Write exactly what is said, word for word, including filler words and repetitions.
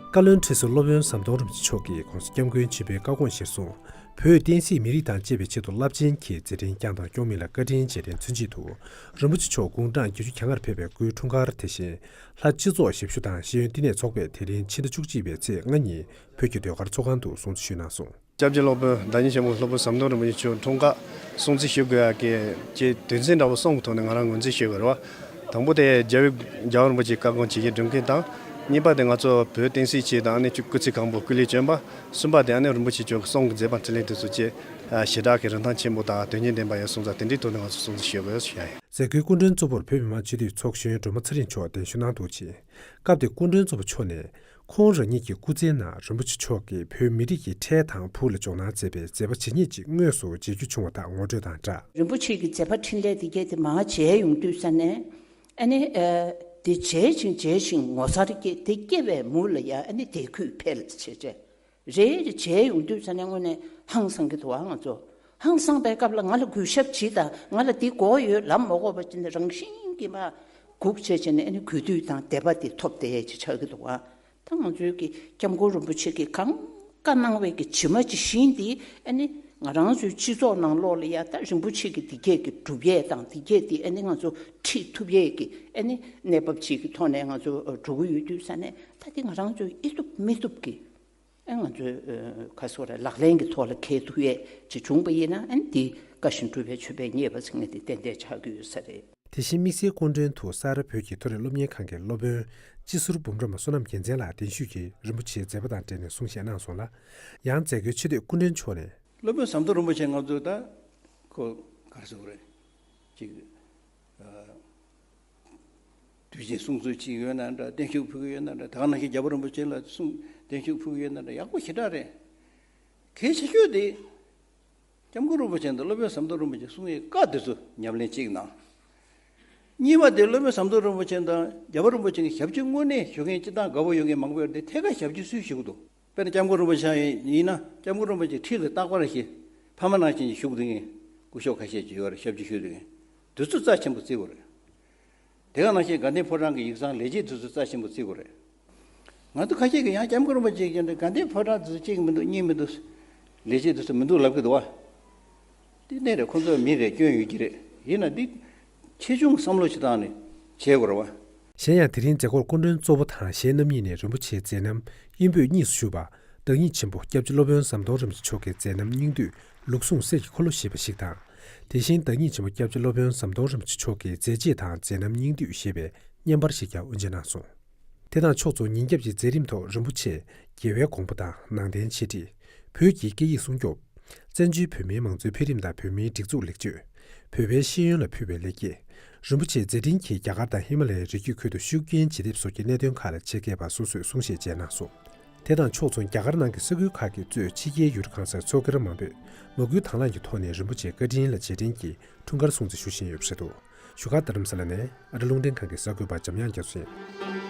བཀའ་བློན་ཁྲི་ཟུར་སློབ་དཔོན་ཟམ་གདོང་རིན་པོ་ཆེ་མཆོག་གིས་༸གོང་ས་༸སྐྱབས་མགོན་ཆེན་པོའི་བཀའ་དགོངས་གཞིར་བཟུང་། བོད་བསྟན་སྲིད་མི་རིགས་དང་བཅས་པའི་ཆེད་དུ་རླབས་ཆེན་གྱི་མཛད་འཕྲིན་བསྐྱངས་དང་སྐྱོང་མི་ལ་བཀའ་དྲིན་རྗེས་དྲན་མཚོན་ཆེད་དུ། རིན་པོ་ཆེ་མཆོག་དགུང་གྲངས་བརྒྱད་ཅུ་གྱ་ལྔར་ཕེབས་པའི་སྐུའི་འཁྲུངས་སྐར་དེ་བཞིན། ལྷ་སྤྱི་ཚོགས་ཞབས་ཞུ་དང་ཤེས་ཡོན་བསྟི་གནས་ཚོགས་པས་དེ་རིང་ཕྱི་ཟླ་བཅུ་གཅིག་པའི་ཚེས་ལྔ་ཉིན་བོད་ཀྱི་ཟློས་གར་ཚོགས་ཁང་དུ་སྲུང་བརྩི་ཞུས་གནང་སོང་། སྐྱབས་རྗེ་སློབ་དཔོན་བདག་ཉིད་ཆེན་པོ་སློབ་དཔོན་ཟམ་གདོང་རིན་པོ་ཆེ་མཆོག་འཁྲུངས་སྐར་སྲུང་བརྩི་ཞུ་དགོས་ཡ་གི་ཅེས་དོན་ཚན་འདྲ་བོ་གསུམ་གྱི་ཐོག་ནས་ང་རང་ངོས་འཛིན་ཞུ་དགོས་རེད་བ། དང་པོ་དེ་རྒྱལ་བའི་རྒྱལ་བ་རིན་པོ་ཆེའི་བཀའ་དགོངས་ཇི་བཞིན་སྒྲུབ་མཁན་དང་། གཉིས་པ་དེ་ང་ཚོ་བོད་བསྟན་སྲིད་ཆེད་དང་ཨ་ནི་སྐུ་ཚེ་གང་པོ་སྐུ་ལས་བསྐྱོན་པ། གསུམ་པ་དེ་ཨ་ནི་རིན་པོ་ཆེ་མཆོག་གི་གསུང་གི་མཛད་པ་འཕྲིན་ལས་དེ་ཚོ་ཆེས་ཞེ་དྲག་གི་རིན་ཐང་ཆེན་པོ་དང་དོན་སྙིང་ལྡན་པ་ཡོད་སོང་ཙང་དེ་འདྲའི་ཐོག་ནས་ང་ཚོ་སྲུང་བརྩི་ཞུ་དགོས་ཞུ་ཡ་ཡིན། མཛད་སྒོའི་སྐུ་མགྲོན་གཙོ་བོར་བོད་མི་མང་སྤྱི་འཐུས་ཚོགས་གཞོན་སྒྲོལ་མ་ཚེ་རིང་མཆོག་གདན་ཞུ་གནང་འདུག་ཅིང་། སྐབས་དེར་སྐུ་མགྲོན་གཙོ་བོ་མཆོག་ནས། ཁོང་རང་ཉིད་ཀྱི་སྐུ་ཚེའི་ནང་རིན་པོ་ཆེ་མཆོག་གིས་བོད་མི་རིགས་ཀྱི་འཕྲལ་དང་ཕུགས་ལ་འཇོག་གནང་མཛད་པའི་མཛད་པ་ཇི་སྙེད་ཅིག་དངོས་སུ་མཇལ་རྒྱུ་བྱུང་བ་དང་ངོ་སྤྲོད་དང་སྦྲགས། རིན་པོ་ཆེ་གི་མཛད་པ་འཕྲིན་ལས་དེ་གས་དེ་མར་མཇལ་ཡོང་དུས་ཙ་ནས། ཨ་ནི། ཨ། དེ་མཇལ་ཞིང་མཇལ་ཞིང་ངོ་མཚར་སྐྱེས་དེ་སྐྱེ་བའི་མུ་ལ་ཡ་ཨ་ནི་དད་གུས་འཕེལ་བྱས་བྱས། རེ་རེ་མཇལ་ཡོང་དུས་ཙ་ནས་དངོས་གནས་ཧང་སང་གི་འདུག་ཨ་ང་ཚོ། ཧང་སངས་པའི་སྐབས་ལ་ང་ལ་གུས་ཞབས་བྱེད་དང་ང་ལ་འདི་དགོས་ཡོད་ལབ་མ་དགོས་པ་ཅིག་ནས་རང་བཞིན་གྱིས་མར་སྒུག་བྱས་བྱས་ནས་ཨ་ནི་གུས་འདུད་དང་དད་པ་དེ་ཐོབ་བསྡད་ཡས་ཅིག་ཆགས་ཀྱི་འདུག་ཨ། ད་ང་ཚོའི་གི་སྐྱབས་མགོན་རིན་པོ་ཆེ་གིས་གང་བཀའ་གནང་བའི་གི་ཇི་མ་ཇི་བཞིན་དེ་ཨ་ནི་ང་རང་ཚོའི་སྤྱི་ཚོགས་ནང་ལོགས་ལ་ཡ་ད་རིན་པོ་ཆེ་གི་འདི་གས་གི་སྒྲུབ་ཡས་དང་འདི་གས་དེ་ཨ་ནི་ང་ཚོ་ཁྲིད་ཐུབ་ཡས་གི་ཨ་ནི་གནས་བབ་ཅིག་གི་ཐོག་ནས་ང་ཚོ་འགྲོ་གི་ཡོད་དུས་ཙ་ནས་ད་དེ་ང་རང་ཚོའི་ཨེ་ཐུབ་མི་ཐུབ་གི་ཨ་ང་ཚོའི་ཁ་སོ་ར་ལག་ལེན་གྱི་ཐོག་ལ་འཁེལ་ཐུབ་ཡས་ཅིག་བྱུང་པ་ཡིན་ན་ཨ་ནི་འདི་བཀའ་བཞིན་སྒྲུབ་པའི་མཆོད་པས་མཉེས་པ་ཟེར་མཁན་དེ་ཏན་ཏན་ཆགས་ཀྱི་ཡོད་ས་རེད། དེ་བཞིན་དམིགས་བསལ་སྐུ་མགྲོན་དུ་ས་རཱ་བོད་ཀྱི་མཐོ་རིམ་སློབ་གཉེར་ཁང་གི་སློབ་དཔོན་སྤྱི་ཟུར་འབུམ་རམས་པ་བསོད་ནམས་རྒྱལ་མཚན་ལགས་གདན་ཞུས་ཀྱིས་རིན་པོ་ཆེའི་མཛད་པ་དང་འབྲེལ་ནས་གསུང་བཤད་གནང་སོང་ལ། ཡང་མཛད་སྒོའི་ཆེད་དུ་སྐུ་མགྲོན་མཆོག་ནས། སློབ་དཔོན་ཟམ་གདོང་རིན་པོ་ཆེ་ང་ཚོས་ད་ཁོ་ག་རེ་ཟེར་དགོས་རེད། ཅིག་ཨ། དུས་ཆེན་སྲུང་བརྩི་བྱེད་ཀྱི་ཡོད་ན་འདྲ། བརྟན་བཞུགས་ཕུལ་གྱི་ཡོད་ན་འདྲ། ད་ག་ནང་བཞིན་རྒྱལ་བ་རིན་པོ་ཆེ་ལ་གསུང་བརྟན་བཞུགས་ཕུལ་གྱི་ཡོད་ན་འདྲ། ཡག་པོ་ཞེ་དྲག་རེད། གལ་ཆེ་ཤོས་དེ། སྐྱབས་མགོན་རིན་པོ་ཆེ་དང་སློབ་དཔོན་ཟམ་གདོང་རིན་པོ་ཆེ་གསུང་བའི་བཀའ་དེ་ཚོ་ཉམས་ལེན་གཅིག་གནང་། གཉིས་པ་དེ་སློབ་དཔོན་ཟམ་གདོང་རིན་པོ་ཆེ་དང་རྒྱལ་བ་རིན་པོ་ཆེ་གི་ཞབས་ཕྱི་དངོས་གནས་ཞུ་མཁན་སྤྱིར་བཏང་དགའ་པོ་ཡོད་མཁན་མང་པོ་ཡོད་དེ་ཐད་ཀར་ཞབས་ཕྱི་སུས་ཞུ་གི་འདུག་དཔེར་ན་སྐྱབས་མགོན་རིན་པོ་ཆེ་ཡིན་ན་སྐྱབས་མགོན་རིན་པོ་ཆེ་ཁྲི་ལ་རྟག་པར་ཞེ་ཕ་མ་ནང་བཞིན་གྱི་བཞུགས་སྡོད་མཁན་སྐུ་ཞབས་ཁ་ཤས་ཅིག་ཡོད་རེད། ཞབས་ཕྱི་ཞུ་སྡོད་མཁན་དེ་ཚོ་རྩ་ཆེན་པོ་བརྩི་དགོས་རེད། དེ་ག་ནང་བཞིན་དགའ་ལྡན་ཕོ་བྲང་གི་ཡིག་ཚང་ལས་བྱེད་དེ་ཚོ་རྩ་ཆེན་པོ་བརྩི་དགོས་རེད། ང་ཚོ་ཁ་ཤས་ཀྱིས་ཡང་སྐྱབས་མགོན་རིན་པོ་ཆེ་གི་དགའ་ལྡན་ཕོ་བྲང་དེ་ཚོ་གཅིག་མི་འདུག་གཉིས་མི་འདུག་ལས་བྱེད་དེ་ཚོ་མི་འདུག་ལབ་ཀྱི་འདུག་བ། དེ་གནས་རེད། ཁོ་ཚོ་མི་རེད། སྐྱོན་ཡོད་ཀྱི་རེད། ཡིན་ན་འདི་ཆེ་ཆུང་བསམ་བློ་ཞིག་བཏང་ནས་བྱེད་དགོས་རེད་བ། གཞན་ཡང་དེ་རིང་མཛད་སྒོར་སྐུ་མགྲོན་གཙོ་བོ་དང་གཞན་རྣམ་གཉིས་ནས་རིན་པོ་ཆེའི་མཛད་རྣམ་དབྱིན་བོད་གཉིས་སུ་བཞུགས་པ་བདག་ཉིད་ཆེན་པོ་སྐྱབས་རྗེ་སློབ་དཔོན་ཟམ་གདོང་རིན་པོ་ཆེ་མཆོག་གི་མཛད་རྣམ་སྙིང་བསྡུས་ལུགས་ཟུང་གསེར་གྱི་འཁོར་ལོ་ཞེས་པ་ཞིག་དང་། དེ་བཞིན་བདག་ཉིད་ཆེན་པོ་སྐྱབས་རྗེ་སློབ་དཔོན་ཟམ་གདོང་རིན་པོ་ཆེ་མཆོག་གི་མཛད་རྗེས་དང་མཛད་རྣམ་སྙིང་བསྡུས་ཞེས་པའི་བརྙན་པར་ཞིག་ཀྱང་དབུ་འབྱེད་གནང་སོང་། དེ་དང་ཕྱོགས་མཚུངས་ཉིན་རྒྱབ་ཀྱི་མཛད་རིམ་ཐོག་རིན་པོ་ཆེས་རྒྱལ་བའི་དགོངས་པ་དང་ནང་བསྟན་འཆད་ཁྲིད། བོད་ཀྱི་སྐད་ཡིག་སྲུང་སྐྱོབ། བཙན་བྱོལ་བོད་མིའི་མང་གཙོའི་འཕེལ་རིམ་དང་བོད་མིའི་སྒྲིག་འཛུགས་ལེགས་བཅོས། བོད་པའི་ཤེས་ཡོན་ལ་ཕུལ་བའི་ལེགས་སྐྱེས། རིན་པོ་ཆེའི་མཛད་འཕྲིན་གྱིས་རྒྱ་གར་དང་ཧི་མ་ལ་ཡའི་རི་རྒྱུད་ཁུལ་དུ་ཤུགས་རྐྱེན་ཇི་ཐེབས་བཟོ་རྒྱུའི་གནད་དོན་ཁག་ལ་ཆེད་མཁས་པ་སོ་སོས་གསུང་བཤད་བྱས་གནང་སོང་། དེ་དང་ཕྱོགས་མཚུངས་རྒྱ་གར་ནང་གི་ས་ཁུལ་ཁག་གི་གཙོས་ཕྱི་རྒྱལ་ཡུལ་གྲུ་གང་སར་ཚོགས་སྒེར་མང་པོས་མོས་གུས་དང་བླངས་ཀྱི་ཐོག་ནས་རིན་པོ་ཆེའི་བཀའ་དྲིན་ལ་རྗེས་དྲན་གྱིས་འཁྲུངས་སྐར་སྲུང་བརྩི་ཞུ་བཞིན་ཡོད་པ་རེད་འདུག་བཞུགས་སྒར་རྡ་རམ་ས་ལ་ནས་ཨ་རི་རླུང་འཕྲིན་ཁང་གི་གསར་འགོད་པ་འཇམ་དབྱངས་རྒྱ་མཚོ་ཡིན།